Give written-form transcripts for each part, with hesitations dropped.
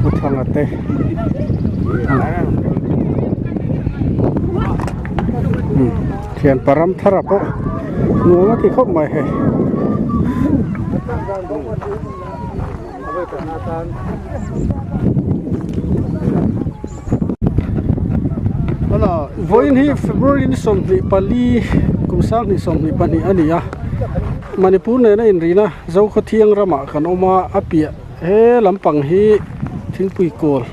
Pu Thanga te thian param thar ah pawh nuam a ti khawp mai hei. Vawiin hi February ni 24 kum 2022 a ni a Manipur nena inrina Zokhawthiang ramah kan awm a a piah he lampang hi thingpui kawl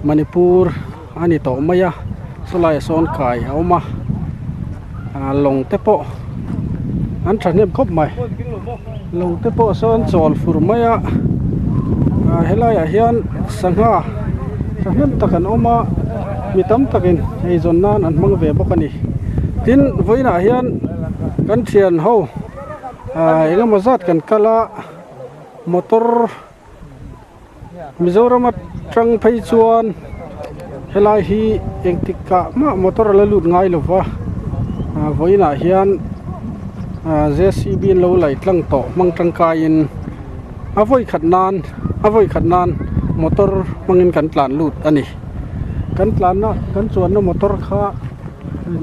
Manipur a ni tawh mai a sawlaiah sawn kai a awm a ah lawng te pawh an thahnem khawp mai lawng te pawh sawn chawl fur mai a ah helaiah hian sangha thahnem tak an awm a mi tam takin eizawn nan an hmang ve bawk a ni tin vawiinah hian kan thian ho ah engemaw zat kan kal a motor. Mizoram atang phei chuan helai hi engtik ah mah motor a la lut ngai lo va ah vawiinah hian ah j c b an lo laih tlang tawh hmang tangkaiin a vawi khat nan a vawi khat nan motor hmangin kan tlan lut a ni kan tlanna kan chuanna motor kha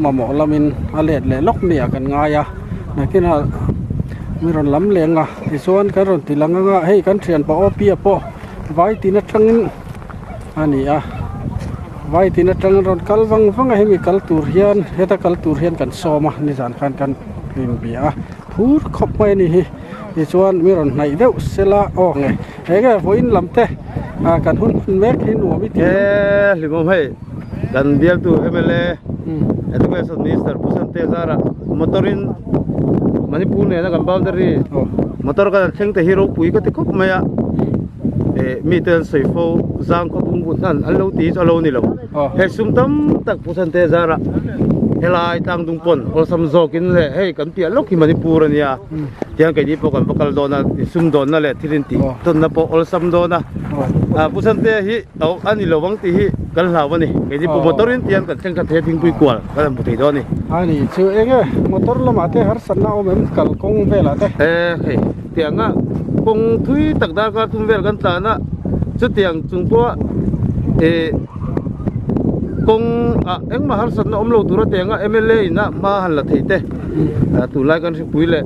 mamawh lamin a let leh lawk ni ah kan ngai a nakinah mi rawn lam leng a. Tichuan kan rawn ti lang anga hei kan thianpa Opia pawh vai tin atangin a ni a vai tin atangin rawn kal vang vang a hemi kal tur hian heta kal tur hian kan sawm a nizan khan kan inbia a phur khawp mai a ni hi tichuan mi rawn hnaih deuh sela aw nge enge vawiin lam te ah kan hun hman mek hi nuam i ti em. He hlimawm hei kan bialtu mla Education Minister Pu Sante Zara motor in Manipur nena kan boundary motor kan thleng te hi ropui ka ti khawp mai a eh mite an sawi fo zang khaw bung bu hnan an lo ti hi chu a lo ni lo hei sum tam tak Pu Sante Zara helai tlang dung pawn awlsam zawkin leh hei kan piah lawk hi Manipur a nia tiang keini pawh kan va kal dawn a sum dawnna leh thil intih tawnna pawh awlsam dawn a Pu Sante hi Aw a ni lo vang tih hi kan hlau a ni. Keini pawh motor in tiang kan thleng kha thei a thingpui kual kan han hmu thei dawn a ni. A ni chu eng e motor lamah te harsatna a awm em kal kawng velah te? E hei tianga kawng thui tak darkar thum vel kan tlan a chutiang chung pawha e kawng ah engmah harsatna awm lo tura tianga mla in a hma han la thei te tunlai kan hripui leh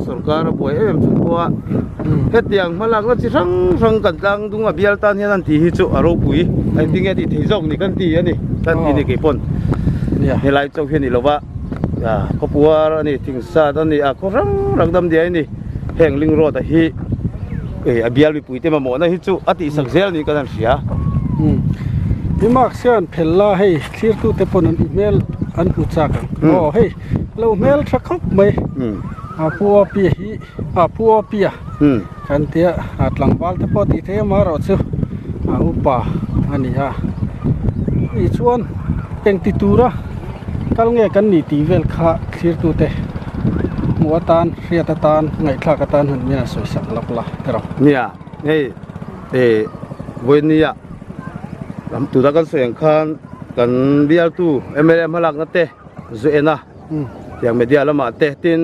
sorkar a buai em em chung pawha Hetiang hmalakna chi hrang hrang kan tlang dung a bial tan hian an tih hi chu a ropui a engtin nge tih thei zawk ni kan ti a ni kan ti ni kei pawn helai chauh hi a ni lo va khawpuar a ni thingsat a ni a khaw hrang hrang dam diai a ni heng ling road a hi a bial mipui te mamawhna hi chu a tihsak zel a ni kan han hria. I mask hian phel la hei thlirtute pawn an i hmel an hmu chak ang aw hei lo hmel tha khawp mai a pu a pi hi. A pu a pia kan tia a tlangval te pawh tih theih amaherawh chu a upa a ni a tichuan engti tura kal nge kan nih tih vel kha thlir tute hmuh atan hriat atan ngaihthlak atan hun min han sawi sak lawk la erawh. Nia hei eh vawinia lam tura kan sawi ang khan kan bialtu mla hmalakna te zu en a. Tiang media lamah te tin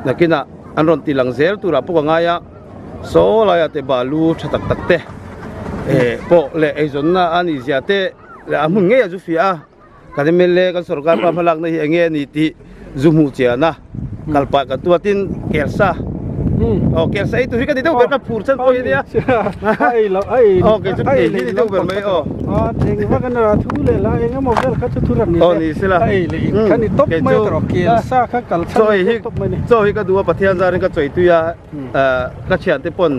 nakinah an rawn ti lang zel turah pawh ka ngai a, saw laiah te balu tha tak tak te eh pawh leh eizawnna a nih zia te leh a hmun ngei a zu fiah a, kan mla kan sorkar pa hmalakna hi eng nge a ni tih zu hmuh chian a, kal pah kan tum a tin kelsa aw kelsa ei tur hi ka ni deuh ber ka phur chan pawh hi ania aw kei chu ei hi ni deuh ber mai aw. A eng vak a nara thu leh la eng emaw vel kha chu thu ran ni Aw ni sela a ei leh in kha ni tawp mai a tawrh kel sa kha kal chhan chaw hi tawp mai ni chaw hi ka duh a Pathian zarin ka chawi tui a ka thian te pawn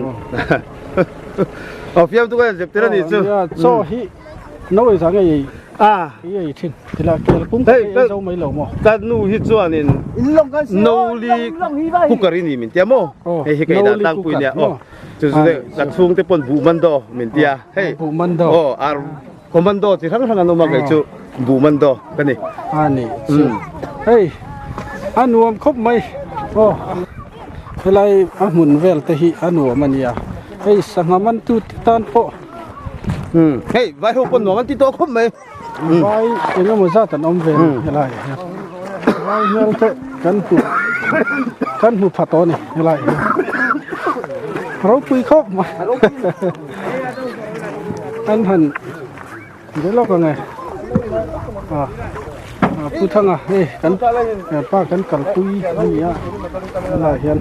aw fiam tu ka en zep tir a ni chu chaw hi no ei zang ei a ei ei thin tila kel pum kha ei zo mai lo maw ka nu hi chuanin noli cooker i ni min tia maw hei hi ka ei dan tlangpui nia aw chu chu ka chhungte pawn buh man daw min tia. Hei Buh man do. Aw ar commando chi hrang hrang an awm a kei chu buh man do ka ni. A ni chu. Hei a nuam khawp mai aw helai a hmun vel te hi a nuam a nia hei sangha man tu te tan pawh Hei vai ho pawh nuam an ti tawh khawp mai. Vai eng emaw zat an awm ve a ni helai ah hian vai hmel te kan hmu kan hmu pha tawh a ni helai ah hian. Ropui khawp mai. An han be lawk ang e. Ah Pu Thanga hei kan pa kan kalpui a ni a helaiah hian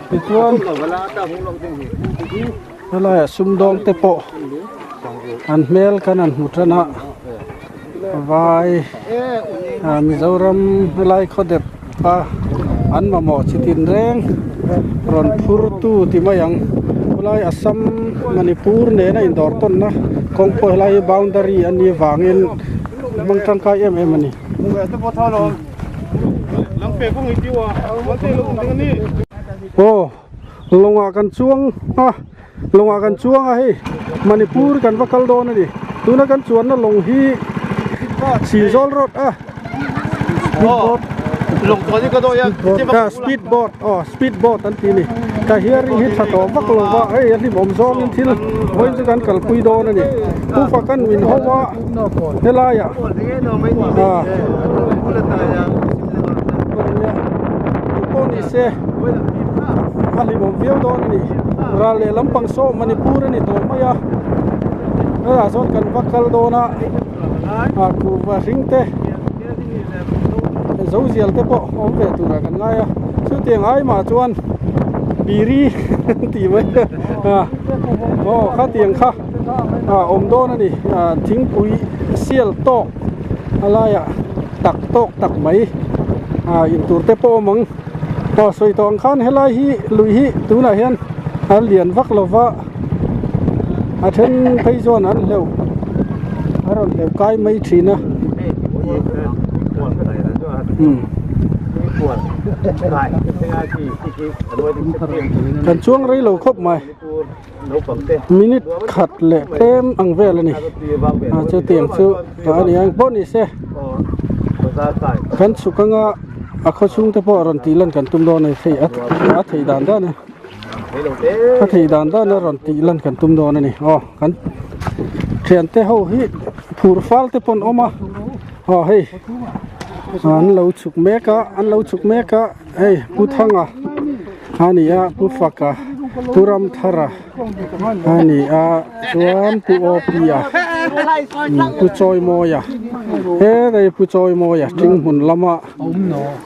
tichuan helaiah sumdawng te pawh an hmel kan han hmu tan a vai ah Mizoram helai khaw dep a an mamawh chi tin reng rawn phur tu ti mai ang khawlai Assam Manipur nena indawr tawnna kawng pawh helai hi boundary a nih avangin hmang tangkai em em a ni. Aw lawngah kan chuang a lawngah kan chuang a hei Manipur kan va kal dawn a ni tuna kan chuanna lawng hi Chhingzawl road a speed boat speed boat aw speed boat an ti a ni ka hearing hi tha tawh vak lo va hei a hlimawm zawngin thil vawiin chu kan kalpui dawn a ni pu fakan min ho a helaiah ah engpawh ni se a hlimawm viau dawn a ni ral leh lampang saw Manipur a ni tawh mai a hetah sawn kan va kal dawn a ah kuhva hring te zozial te pawh awm ve turah kan ngai a chutiang ai mah chuan biri tih mai a aw khatiang kha ah awm dawn a ni ah thingpui sial tawk a laiah tak tawk tak mai ah intur te pawh awm ang aw sawi tawh ang khan helai hi lui hi tunah hian a lian vak lo va a then phei chuan an hleuh a rawn hleuh kai mai thin a umm kan chuang rei lo khawp mai. Minute khat leh tlem ang vel a ni a chutiang chu a ni a engpawh ni se kan chhuk anga a khaw chhung te pawh rawn tih lan kan tum dawn a ni hei a theih dan dan a a theih dan dan a rawn tih lan kan tum dawn a ni aw kan thian te ho hi phur fal te pawh an awm a aw hei an lo chhuk mek a an lo chhuk mek a. Hei Pu Thanga a ni a Pu Faka Pu Ramthara a ni a chuan Pu Awpia Pu Chawimawia helai Pu Chawimawia Tinghmun lama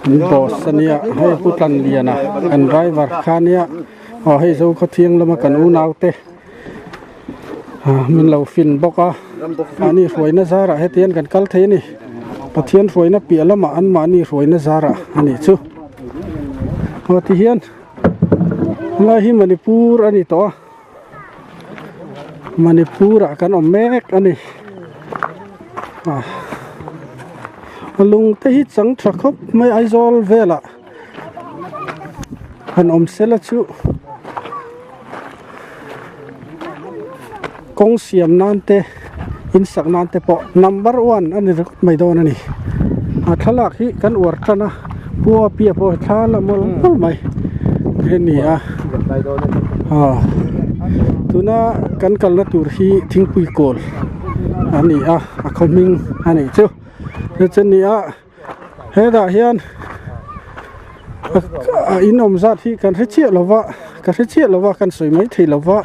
an boss a nia hei Pu Tlanliana an driver kha a nia aw hei Zokhawthiang lama kan unaute min lo fin bawk a mahni hruaina zarah heti hian kan kal thei a ni Pathian hruaina piah lamah an mahni hruaina zarah a nih chu aw ti hian helai hi Manipur a ni tawh a Manipur ah kan awm mek a ni a lung te hi chang tha khawp mai Aizawl velah han awm sela chu. Kawng siam nan te in sak nan te pawh number one a ni ringawt mai dawn a ni a thlalak hi kan uar tan a pu a pia pawh thla la mawlh mawlh mai hi a ni a aw tuna kan kalna tur hi thingpui kawl a ni a a khaw hming a nih chu chu chu a ni a. Hetah hian a in awm zat hi kan hre chiah lo va ka hre chiah lo va kan sawi mai thei lo va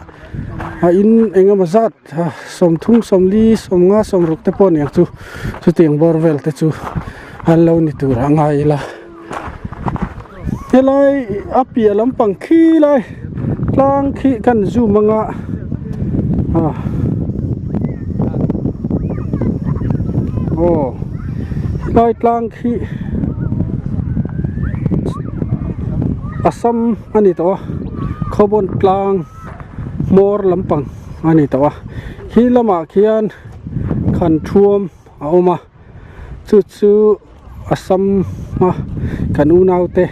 a in engemaw zat 30 40 50 60 te pawh aniang chu chutiang bawr vel te chu an lo ni tur a ngai ila helai a piah lampang khi lai tlang khi kan zoom anga ah aw helai tlang khi Assam a ni tawh a Khawbawn tlang hmawr lampang a ni tawh a khi lamah khian khan thuam a awm a. Chu chu Assam a kan unaute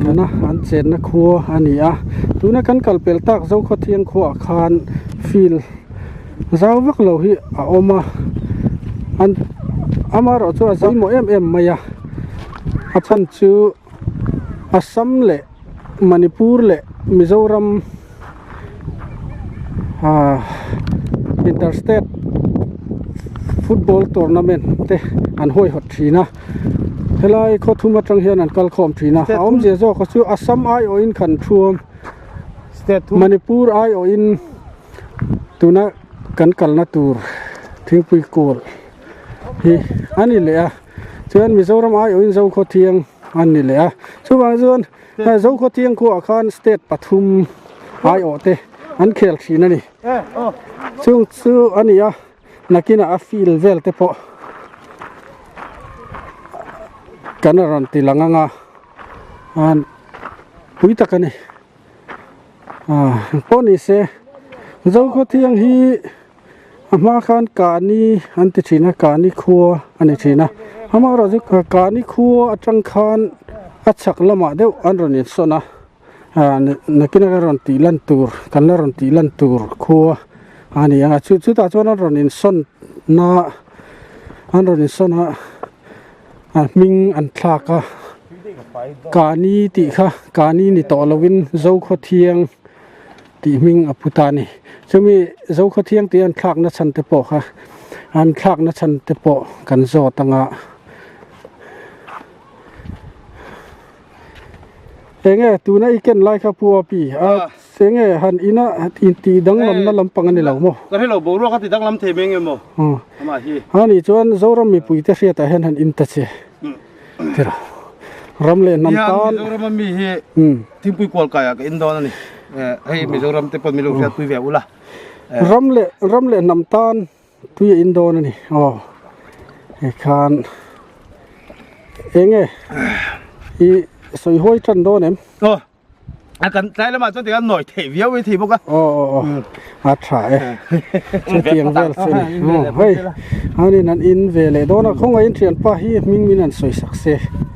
kana an chenna khua a ni a tuna kan kal pel tak Zokhawthiang khuaah khan field zau vak lo hi a awm a an amaherawh chu a zahmawh em em mai a a chhan chu Assam leh Manipur leh Mizoram ah interstate football tournament te an huaihawt thin a. Helai khaw thum atang hian an kal khawm thin a, a awmzia zawk a chu Assam aiawhin khan thuam, Manipur aiawhin tuna kan kalna tur thingpui kawl hi a ni leh a, chuan Mizoram aiawhin Zokhawthiang a ni leh a, chuvang chuan Zokhawthiang khuaah khan state pathum aiawh te an khel thin a ni, chung chu a ni a. Nakinah a field vel te pawh kan rawn ti lang ang a an pui tak a ni ah pawh ni se Zokhawthiang hi a hma khan Kani an ti thin a Kani khua a ni thin a amaherawh chu Kani khua atang khan a chhak lamah deuh an rawn insawn a. ah nakin a rawn tih lan tur kan la rawn tih lan tur khua a ni ang a chu chutah chuan an rawn insawn na an rawn insawn a a hming an thlak a kani tih kha kani ni tawh lovin Zokhawthiang tih hming a pu ta a ni chumi Zokhawthiang tih an thlak na chhan te pawh kha an thlak na chhan te pawh kan zawt ang a. Enge tuna i ken lai kha Pu Api a enge han ina intih danglamna lampang a ni lo maw? Ka hrelo boruak a ti danglam thei mai nge maw amah hi. A nih chuan Zoram mipuite hriatah hian han in ta che tiraw ram leh hnam tan. Mizoram a mi hi thingpui kual kaiah ka in dawn a ni hei Mizoram te pawh min lo hriatpui ve ula. Ram leh ram leh hnam tan Tui a in dawn a ni aw hei khan eng nge i sawi huai tan dawn em aw a kan tlai lamah chuan tikhan nawi theih viau mai thei bawk a aw aw aw a tha e chutiang vel chu a ni aw hei anin an in ve leh dawn a khawngaihin thianpa hi hming min han sawi sak se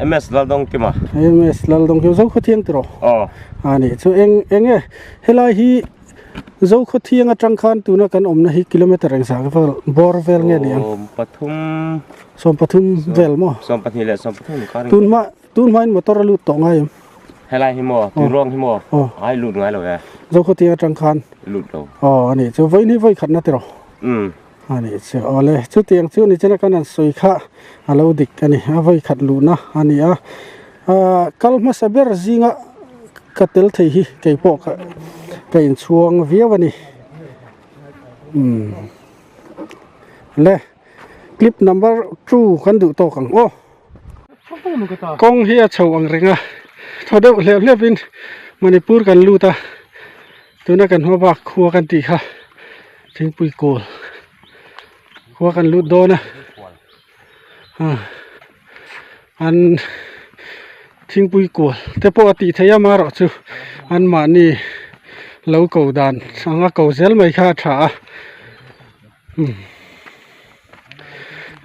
MS Laldawngkima MS Laldawngkima Zokhawthiang tiraw aw a nih chu eng eng nge helai hi Zokhawthiang atang khan tuna kan awmna hi kilometer engzah vel bawr vel nge ni ang? 30 30 vel maw? 12 leh 13 inkar in. Tunhma tunhma in motor a lut tawh ngai em? Helai hi maw? Tuiruang hi maw? Aw. Ai lut ngai lo e. Zokhawthiang atang khan? Lut lo. Aw a nih chu vawiin hi vawi khatna tiraw? Umm. A nih chu awle chutiang chu ni chena kan han sawi kha a lo dik a ni a vawi khat luhna a ni a ah kal hmasa ber zinga ka tel thei hi kei pawh ka ka inchhuang viau a ni umm le clip number two kan duh tawk ang aw kawng hi a chho ang reng a thaw deuh hlep hlep in Manipur kan lut a tuna kan hma bak khua kan tih kha. Thingpui kawl khua kan lut dawn a an thingpui kawl te pawh a tih theih a amaherawh chu anmahni lo ko dan anga ko zel mai kha a tha a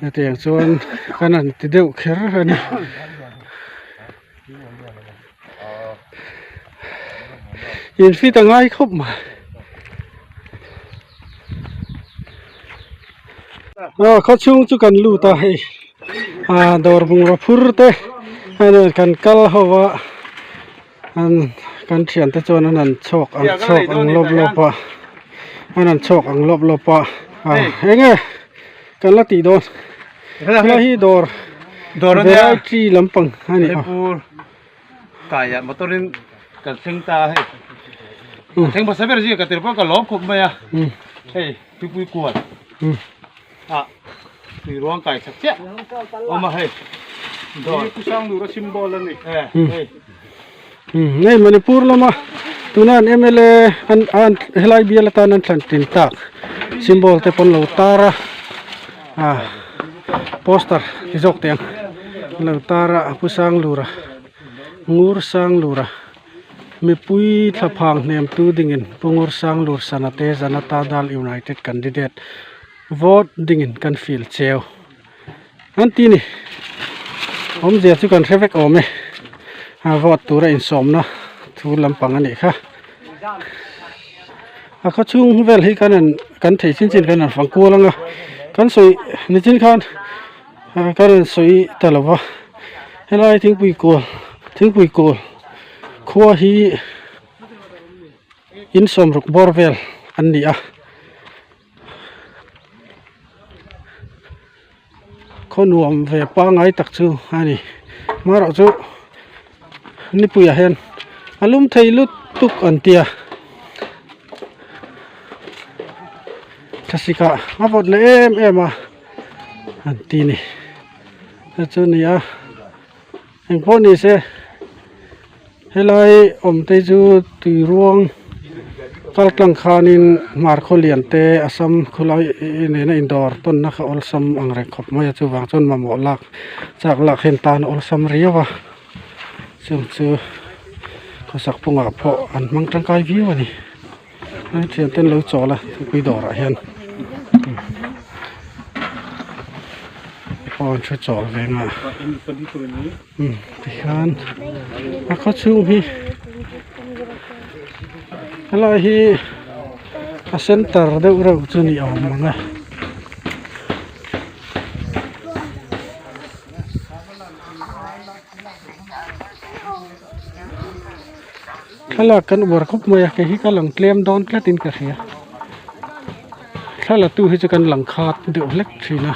hetiang chuan kan han ti deuh kher a ni. In fit a ngai khawp mai aw khaw chhung chu kan lut a hei ah dawr bungraw phur te kan kal ho a an kan thian te chuan an han chhawk ang chhawk ang lawp lawp a an han chhawk ang lawp lawp a eng nge kan la tih dawn helai hi dawr dawr ania variety lampang a ni a Manipur kaiah motor in kan thleng ta a hei kan thleng hmasa ber zia ka tel pawh ka lawm khawp mai a hei tuipui kual ah tui ruang kai chak chiah awm a hei dawr Pu Sanglura symbol a ni hei hei Manipur lama tuna an M_L_A an an helai bial atan an thlan tin tak symbol te pawn lo tar a ah poster ti zawk teh ang an lo tar a Pu Sanglura Ngur Sanglura mipui thlaphang hnem tu dingin Pu Ngur Sanglur Sanate Janata Dal United candidate vote dingin kan feel cheu. An ti ni awmzia chu kan hre vek awm e a vote tura insawmna thu lampang a nih kha a khaw chhung vel hi kan han kan thei chin chin kan han fang kual ang a kan sawi nichin khan kan rawn sawi ta lo va helai thingpui kawl thingpui kawl khua hi insawm ruk bawr vel an ni a. Khaw nuam ve pangai tak chu a ni. Marawh chu nipuiah hian a lum thei lutuk an tia thlasik ah a vawt leh em em a an ti a ni chu chu a ni a engpawh ni se. Helai awm te chu tui ruang kal tlang khanin hmar khaw lian te Assam khawlai nena indawr tawnna kha awlsam ang reng khawp mai a chuvang chuan mamawh lak chak lak hian tan a awlsam riau a chung chu khawsak pawngah pawh an hmang tangkai viau a ni thian te an lo chawl a thingpui dawrah hian aw an thu chawl ve ang a. Tikhian a khaw chhung hi helai hi a center deuh reuh chu ni awm ang e. Thlalak kan uar khawp mai a kei hi ka lang tlem dawn tlat in ka hria thla la tu hi chu kan lang khat deuh hlek thin a.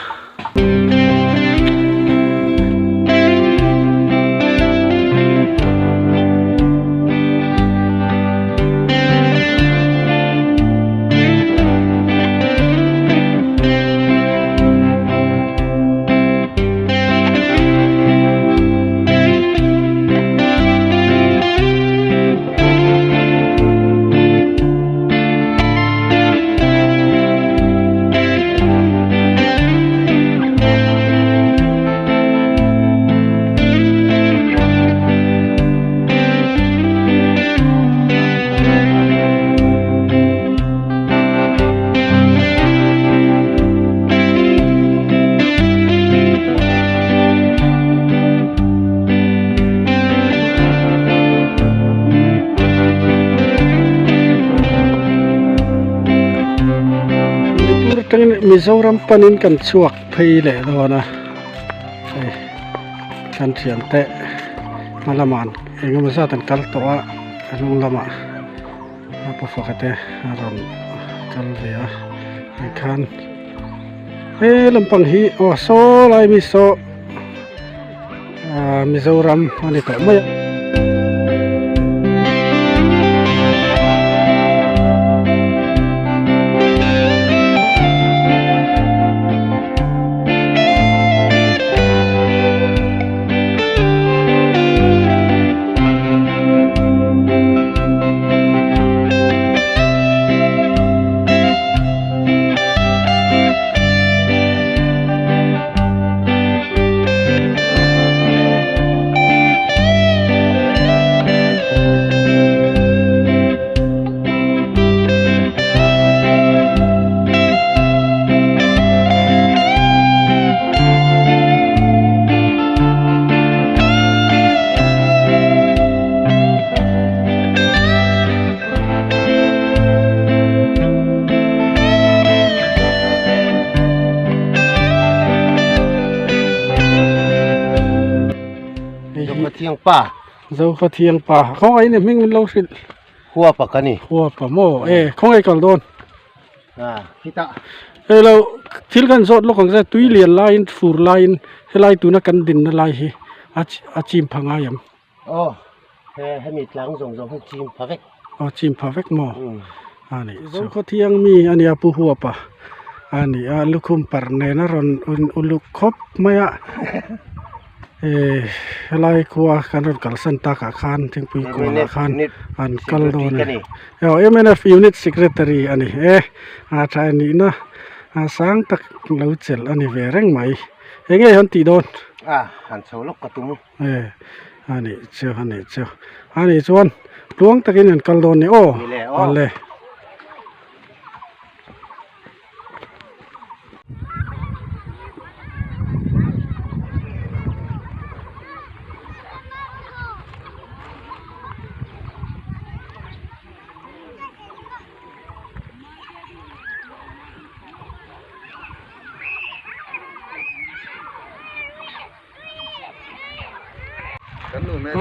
Manipur atangin Mizoram panin kan chhuak phei leh dawn a hei kan thiante hma lamah eng emaw zat an kal tawh a a hnung lamah a pu faka te a rawn kal ve a tikhan he lampang hi aw saw lai mi saw ah Mizoram a ni tawh mai a. Zokhathiangpa Zokhathiangpa khawngaih in hming min lo hrilh Huapa ka ni Huapa maw e khawngaih kal dawn a khitah hei lo thil kan zawt lawk ang che tui lian laiin fur laiin helai tuna kan dinna lai hi a chim pha ngai ang. Aw he hemi tlang zawng zawng hi chim pha vek. Aw chim pha vek maw? A ni chu. Khawthiang mi a nia Pu Huapa a ni a lukhum par nen a rawn uluk khawp mai a eh helai khua kan rawn kalsan takah khan thingpui kualah khan an kal dawn a ni. Aw mnf unit secretary a ni e a tha a nihna a sang tak lo chelh a ni ve reng mai. Eng nge han tih dawn? A han chho lawk ka tum. E a nih chu a nih chu a nih chuan tluang takin an kal dawn ni aw awle.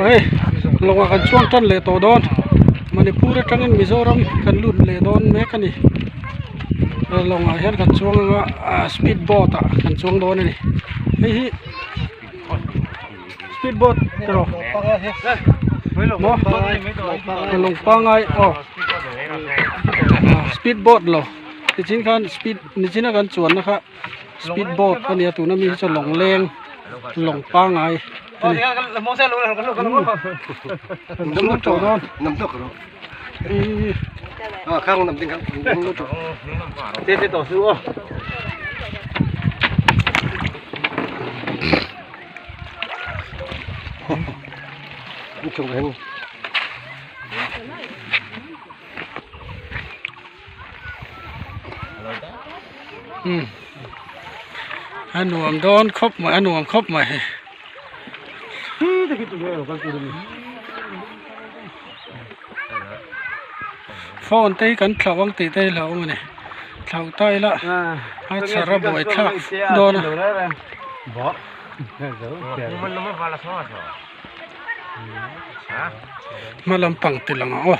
Hei lawngah kan chuang tan leh tawh dawn Manipur atangin Mizoram kan lut leh dawn mek a ni lawngah hian kan chuang anga speed boat ah kan chuang dawn a ni hei hi. Speed boat tiraw maw lawng pangai aw speed boat lo tichin khan speed nichin a kan chuan na kha speed boat a nia tuna mi hi chu lawng leng lawng pangai a ni kan chuang tawh dawn ih. Umm a nuam dawn khawp mai a nuam khawp mai phone te hi kan thlauh ang tih te hi hlauhawm a ni thlauh ta ila a chhar a buai thlak dawn a. Hma lampang ti lang ang aw.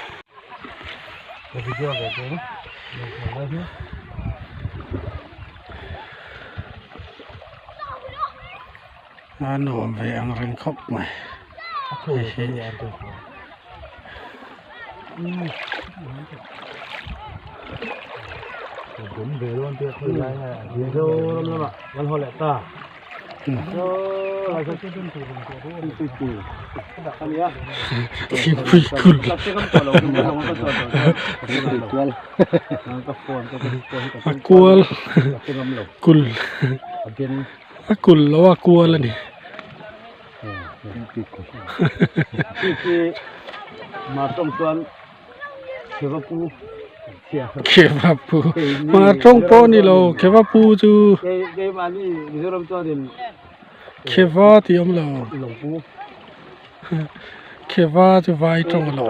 A nuam ve ang reng khawp mai hei hi. Thingpui kul a kual kul a kul lo a kual a ni. Khevapu hmar tawng pawh a ni lo Khevapu chu Kheva tih a awm lo Kheva chu vai tawng a lo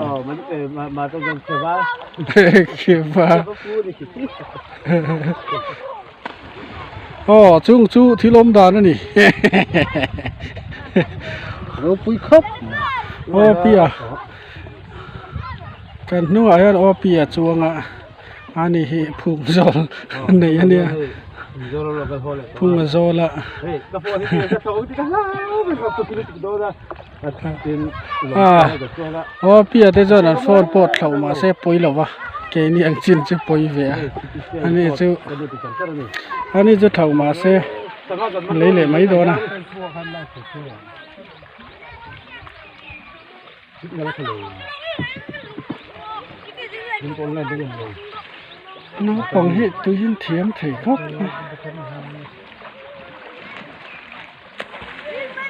Kheva aw chung chu thil awm dan a ni Ropui khawp aw pia. Kan hnungah hian OP a chuang a ani hi phung zawl a nei a nia phung a zawl a OP a te chuan an phone pawh thlauh mahse pawi lo va keini ang chin chu pawi ve a ani chu ani chu thlauh mahse a lei leh mai dawn a. Naupang hi tuiin thiam thei khawp mai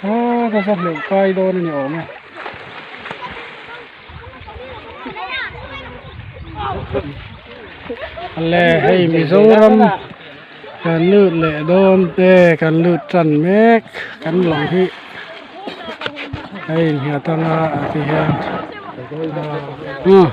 aw ka va hleuh kai dawn a ni awm e. Le hei Mizoram kan lut leh dawn te kan lut tan mek kan lawng hi a innghat anga a ti hian umm.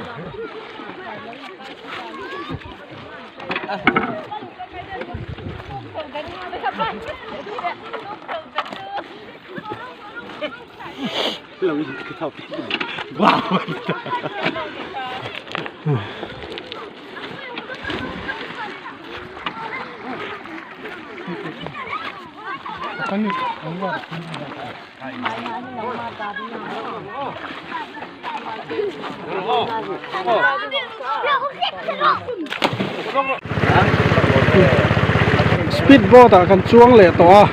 Speed boat ah kan chuang leh tawh a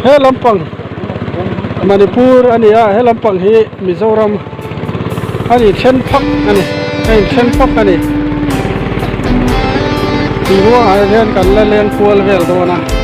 he lampang Manipur a ni a he lampang hi Mizoram a ni then phak a ni a in then phak a ni tih ruangah hian kan la leng kual vel dawn a.